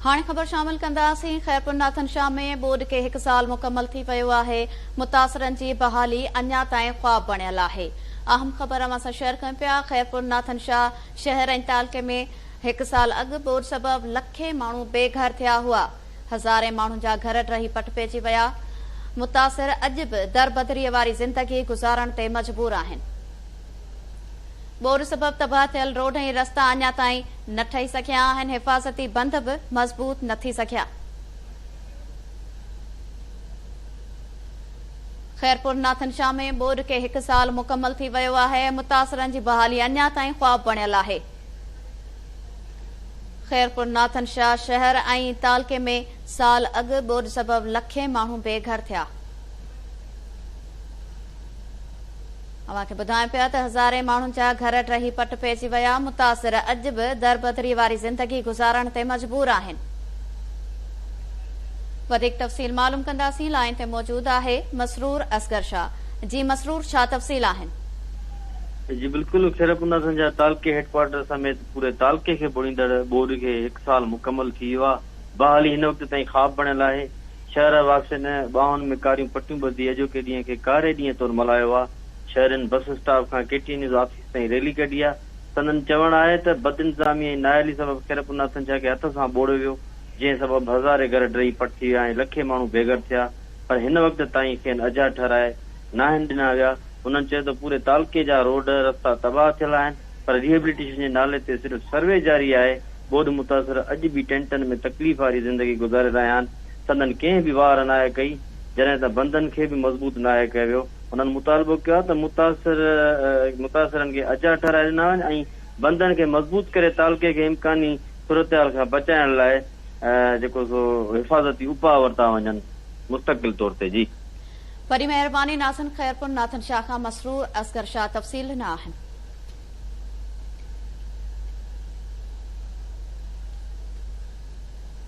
هاڻي خبر شامل ڪنداسين خيرپور ناٿن شاهه ۾ ٻوڏ کي هڪ سال مڪمل ٿي ويو آهي، متاثرن جي بحالي اڃا تائين خواب بڻيل آهي. اهم خبر اوهان سان شيئر ڪيون پيا خيرپور ناٿن شاهه شهر ۽ تعلقي ۾ هڪ سال اڳ ٻوڏ سبب لکين ماڻهو بي گهر ٿيا هئا، هزارين ماڻهن جا گهر ڊهي پٽ پئجي ويا، متاثر اڄ به دربدري واري زندگي گذارڻ تي مجبور آهن. ٻوڏ سبب تباهه ٿيل روڊ ۽ رستا اڃا تائين نه ٺهي سگهيا آهن، حفاظتي بند به مضبوط نه ٿي سگهيا. خيرپور ناٿن شاهه ۾ ٻوڏ کي هڪ سال مڪمل ٿي ويو آهي، متاثرن جي بحالي اڃا تائين خواب بڻيل آهي. خيرپور ناٿن شاهه شهر ۽ تعلقي ۾ سال اڳ ٻوڏ سبب لکين ماڻهو بي گهر ٿيا. اوهان کي ٻڌايون پيا ته هزارين ماڻهن جا گهر ڊهي پٽ پئجي ويا، متاثر اڄ به دربدري واري زندگي گذارڻ تي مجبور آهن. وڌيڪ تفصيل معلوم ڪنداسين، لائين تي موجود آهي مسرور اصغر شاهه. جي مسرور ڇا تفصيل آهن؟ جي بلڪل خيرپورناٿن جا تعلقي هيڊڪوارٽر سميت پوري تعلقي کي ٻوڙيندڙ ٻوڏ کي هڪ سال مڪمل ٿي ويو آهي، بحالي هن وقت تائين خواب بڻيل آهي، شهر واسين ٻانهن ۾ ڪاريون پٽيون ٻڌي اڄوڪي ڏينهن کي ڪاري ڏينهن طور ملهايو آ. شهرين بس اسٽاپ کان ڪي ٽي نيوز آفيس تائين ريلي ڪڍي آ. سندن چوڻ آهي ته بدانتظامي ۽ نااهلي سبب خيرپورناٿن شاهه کي هٿ سان ٻوڙيو ويو، جنهن سبب هزارين گهر ڊهي پٽ ٿي ويا ۽ لکين ماڻهو بيگهر ٿيا پر هن وقت تائين کين اجها ٺهرائي ناهن ڏنا ويا. هنن چيو ته پوري تعلقي جا روڊ رستا تباهه ٿيل آهن پر ريهبليٽيشن جي نالي تي صرف سروي جاري آهي، ٻوڏ متاثر اڄ به ٽينٽن ۾ تڪليف واري زندگي گذاري رهيا آهن، سندن ڪنهن به واهر ناهي ڪئي، جڏهن ته بندن کي به مضبوط ناهي ڪيو ويو. هنن مطالبو ڪيو آهي ته متاثر متاثرن کي اجها ٺهرائي ڏنا وڃن ۽ بندن کي مضبوط ڪري تعلقي کي امڪاني صورتحال کان بچائڻ لاء جيڪو سو حفاظتي اپاء ورتا وڃن مستقل طور تي جي. وڏي مهرباني ناظرين خيرپور ناٿن شاهه کان مسرور اصغر شاهه تفصيل ڏنا آهن.